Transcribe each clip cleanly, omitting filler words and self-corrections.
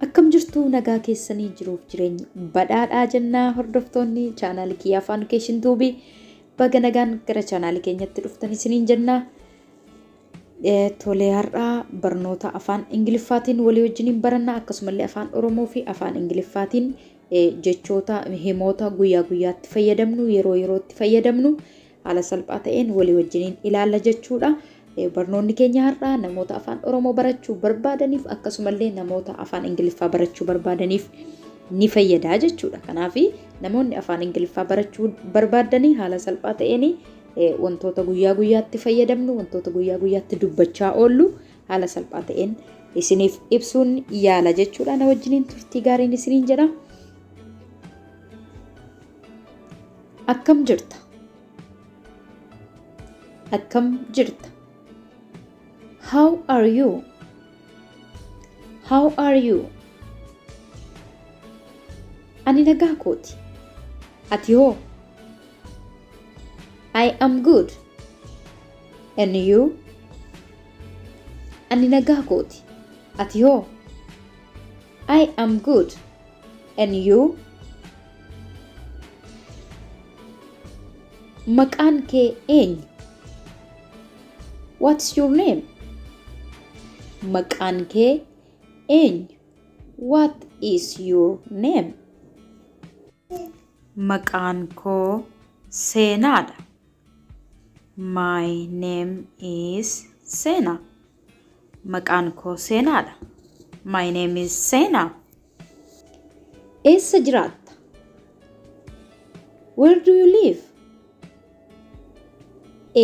Akkam jirtu nagaa keessanii jiruuf jireenyi badhaadhaa jennaa hordoftoonni chaanaalii kiyya afaan keeshin tuubii baga nagaan gara chaanaalii keenyatti dhuftan isiniin jennaa. Tolee har'aa barnoota afaan Ingiliffaatiin walii wajjiniin barannaa akkasumallee afaan Oromoo fi afaan Ingiliffaatiin jechoota himoota guyyaa guyyaatti fayyadamnu yeroo yerootti fayyadamnu haala salphaa ta'een walii wajjiniin ilaalla jechuudha. Barnoonni keenya har'aa namoota afaan Oromoo barachuu barbaadaniif akkasumallee namoota afaan Ingiliffaa barachuu barbaadaniif ni fayyada jechuudha. Kanaaf namoonni afaan Ingiliffaa barachuu barbaadanii haala salphaa ta'een wantoota guyyaa guyyaatti fayyadamnu wantoota guyyaa guyyaatti dubbachaa oollu haala salphaa ta'een isiniif ibsuun yaala jechuudha. Na wajjiniin turtii gaariin isiniin jedha. Akkam jirta? Akkam jirta? How are you? How are you? Ani nagaa kooti. Ati hoo? I am good. And you? Ani nagaa kooti. Ati hoo? I am good. And you? Maqaan kee eenyu? What's your name? Maqaan kee eenyu? What is your name? Maqaan koo Seenaadha. My name is Seenaa. Maqaan koo Seenaadha. My name is Seenaa. Eessa jiraatta? Where do you live?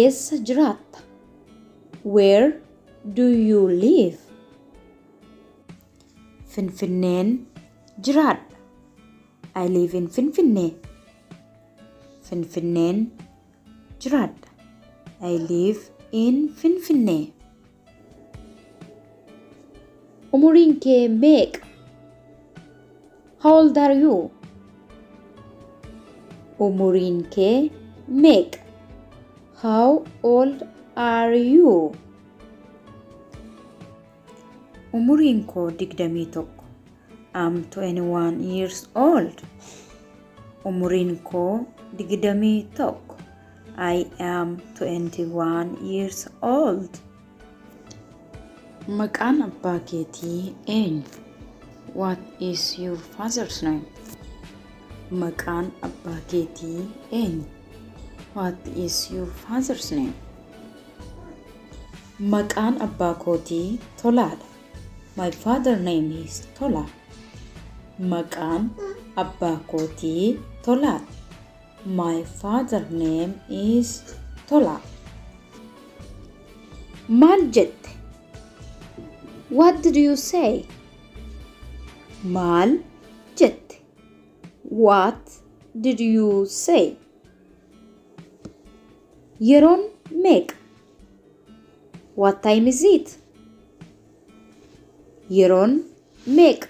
Eessa jiraatta? Where do you live? Finfinneen jiraadha. I live in Finfinnee. Finfinneen jiraadha. I live in Finfinnee. Umuriin kee meeqa? How old are you? Umuriin kee meeqa? How old are you? Umuriin koo 21. I'm 21 years old. Umuriin koo 21. I am 21 years old. Maqaan abbaa keetii eenyu? What is your father's name? Maqaan abbaa keetii eenyu? What is your father's name? Maqaan abbaa kootii Tolaadha. My father name is Tola. Maqaan abbaa kootii Tolaadha. My father name is Tola. Maal jette? What did you say? Maal jette? What did you say? Yeroon meeqa? What time is it? Yeroon meeqa?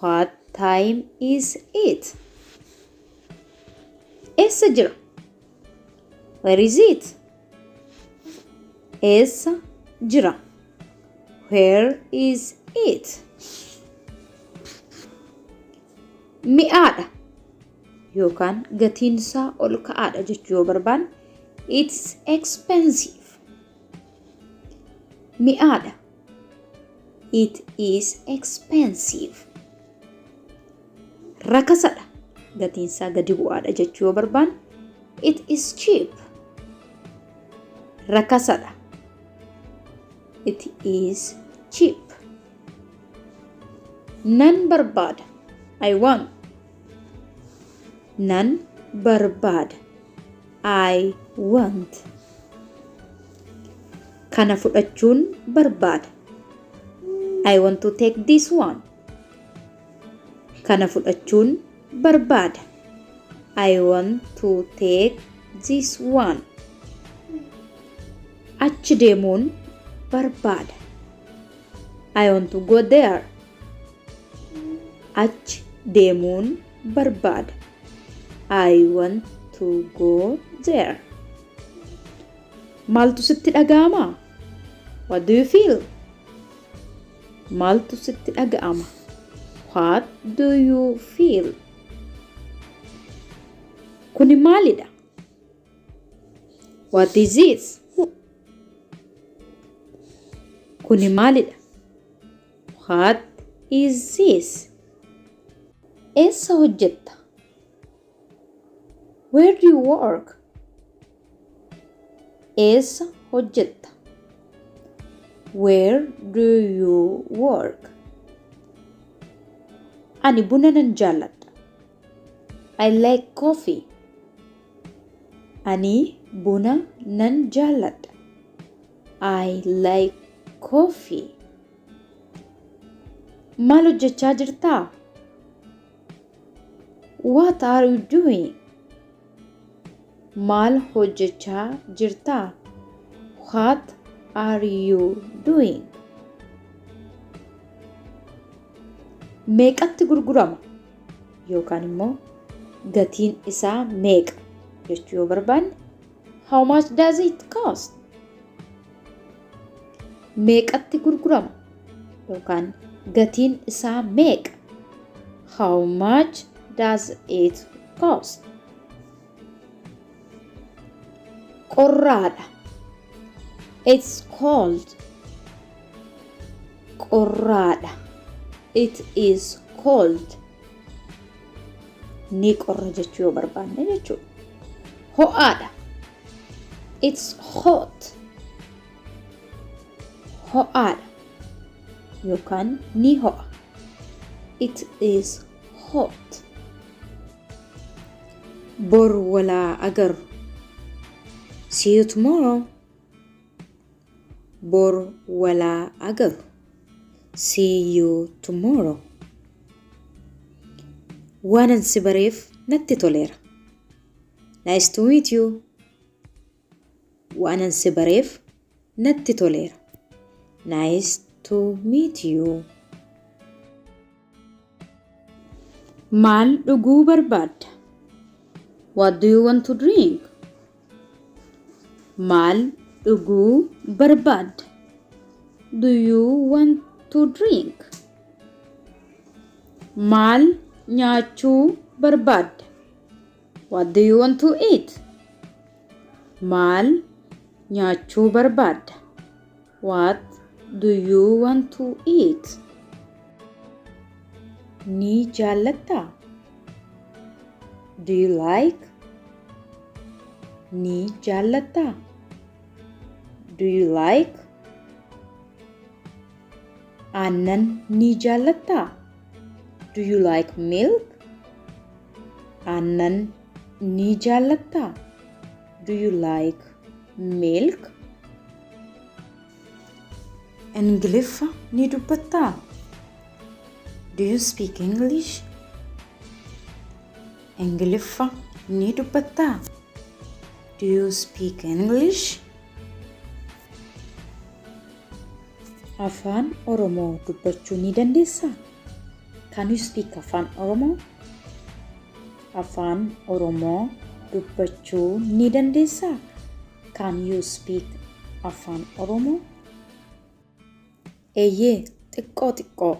What time is it? Eessa jira? Where is it? Eessa jira? Where is it? Mi'aadha yookaan gatiin isaa ol ka'aadha jechuu yoo barbaanne it's expensive. Mi'aadha. It is expensive. Rakasadha. Gatiin isaa gadi bu'aadha jechuu yoo barbaanne it is cheap. Rakasadha. It is cheap. Nan barbaada. I want. Nan barbaada. I want. Kana fudhachuun barbaada. I want to take this one. Kana fudhachuun barbaada. I want to take this one. Achi deemuun barbaada. I want to go there. Achi deemuun barbaada. I want to go there. Maaltu sitti dhaga'ama? What do you feel? Maaltu sitti dhaga'ama? What do you feel? Kuni maalidha? What is this? Kuni maalidha? What is this? Eessa hojjetta? Where do you work? Eessa hojjetta? Where do you work? Ani buna nan jaalladha. I like coffee. Ani buna nan jaalladha. I like coffee. Maal hojjechaa jirtaa? What are you doing? Maal hojjechaa jirtaa? What are you doing? Meeqatti gurgurama? Yookaan immoo gatiin isaa meeqa jechuu yoo barbaanne, how much does it cost? Meeqatti gurgurama? Yookaan gatiin isaa meeqa? How much does it cost? Qorraadha. It's cold. Qorraadha. It is cold. Ni qorra jechuu yoo barbaanne jechuudha. Ho'aadha. It's hot. Ho'aadha yookaan ni ho'a. It is hot. Bor walaa agarru. See you tomorrow. Bor walaa agarru. See you tomorrow. Waanan si bareef natti toleera. Nice to meet you. Waanan si bareef natti toleera. Nice to meet you. Maal dhuguu barbaadda? What do you want to drink? Maal dhuguu barbaadda? Do you want to drink? Maal nyaachuu barbaadda? What do you want to eat? Maal nyaachuu barbaadda? What do you want to eat? Ni jaallattaa? Do you like? Ni jaallattaa? Do you like? Aannan ni jaallattaa? Do you like milk? Aannan ni jaallattaa? Do you like milk? Ingiliffa ni dubbattaa? Do you speak English? Ingiliffa ni dubbattaa? Do you speak English? Afaan Oromoo dubbachuu ni dandeessaa? Can you speak Afaan Oromoo? Afaan Oromoo dubbachuu ni dandeessaa? Can you speak Afaan Oromoo? Eeyyee, xiqqoo xiqqoo.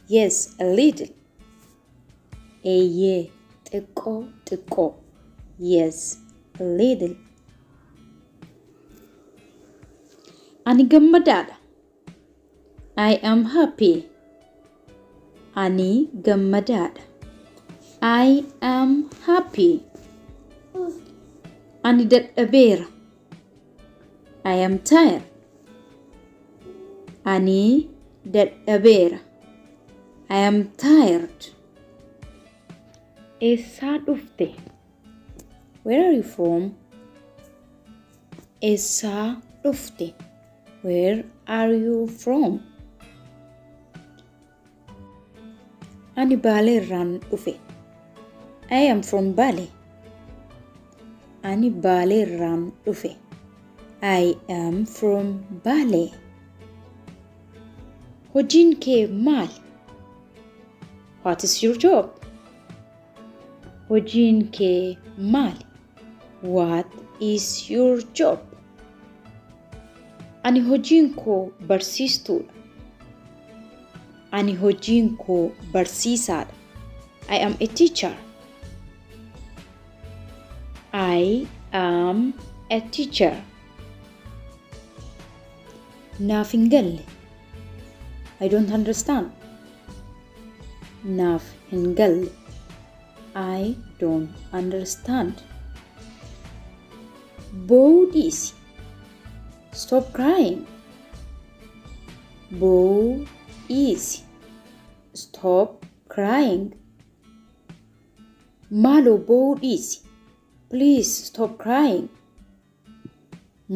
Yes, a little. Eeyyee, xiqqoo xiqqoo. Yes, a little. Ani gammadaadha. I am happy. Ani gammadaadha. I am happy. Ani dadhabeera. I am tired. Ani dadhabeera. I am tired. Eessaa dhufte? Where are you from? Eessaa dhufte? Where are you from? Ani Baalee irraan dhufe. I am from Bale. Ani Baalee irraan dhufe. I am from Bale. Hojiin kee maali? What is your job? Hojiin kee maali? What is your job? Ani hojiin koo barsiistuudha. Ani hojiin koo barsiisaadha. I am a teacher. I am a teacher. Naaf hin galle. I don't understand. Naaf hin galle. I don't understand. Boo'uu dhiisi. Stop crying. Boo'uu dhiisi. Stop crying. Maaloo boo'uu dhiisi. Please stop crying.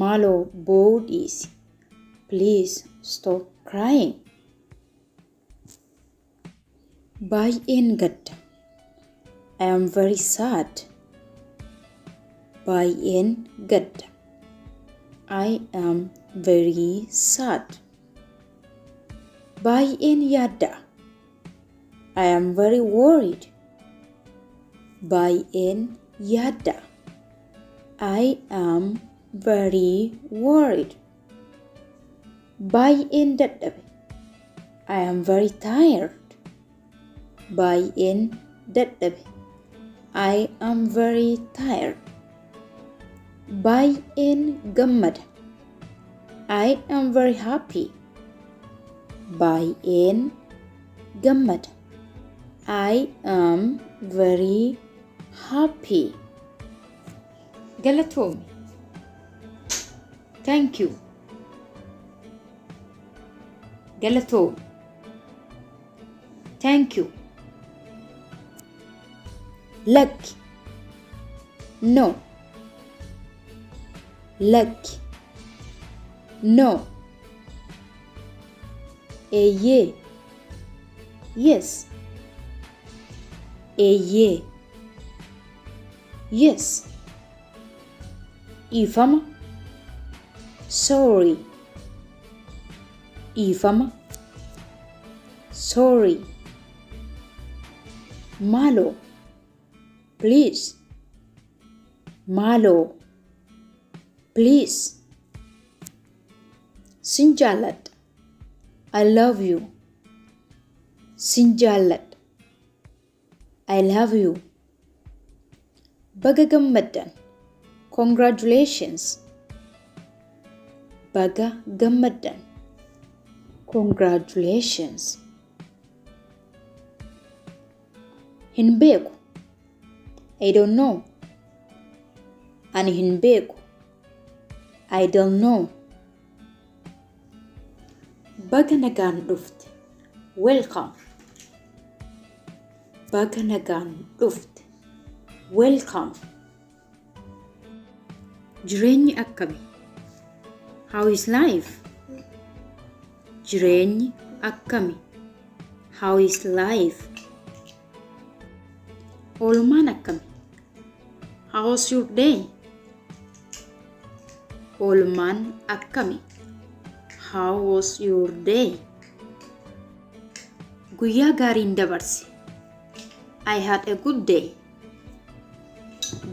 Maaloo boo'uu dhiisi. Please stop crying. Baay'een gadda. I am very sad. Baay'een gadda. I am very sad. Baay'een yaadda'a. I am very worried. Baay'een yaadda'a. I am very worried. Baay'een dadhabe. I am very tired. Baay'een dadhabe. I am very tired. Baay'een gammada. I am very happy. Baay'een gammada. I am very happy. Galatoomi. Thank you. Galatoomi. Thank you. Lakki. No. Lakki. No. Eeyyee. Yes. Eeyyee. Yes. Dhiifama. Sorry. Dhiifama. Sorry. Maaloo. Please. Maaloo. Please. Sin jaalladha. I love you. Sin jaalladha. I love you. Baga gammaddan. Congratulations. Baga gammaddan. Congratulations. Hin beeku. I don't know. Ani hin beeku. I don't know. Baga nagaan dhufte. Welcome. Baga nagaan dhufte. Welcome. Jireenyi akkami? How is life? Jireenyi akkami? How is life? Oolmaan akkami? How was your day? Oolmaan akkami? How was your day? Guyyaa gaariin dabarse. I had a good day.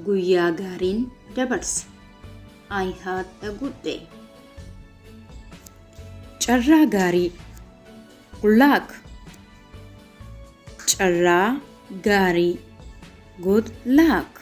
Guyyaa gaariin dabarse. I had a good day. Carraa gaarii. Good luck. Carraa gaarii. Good luck.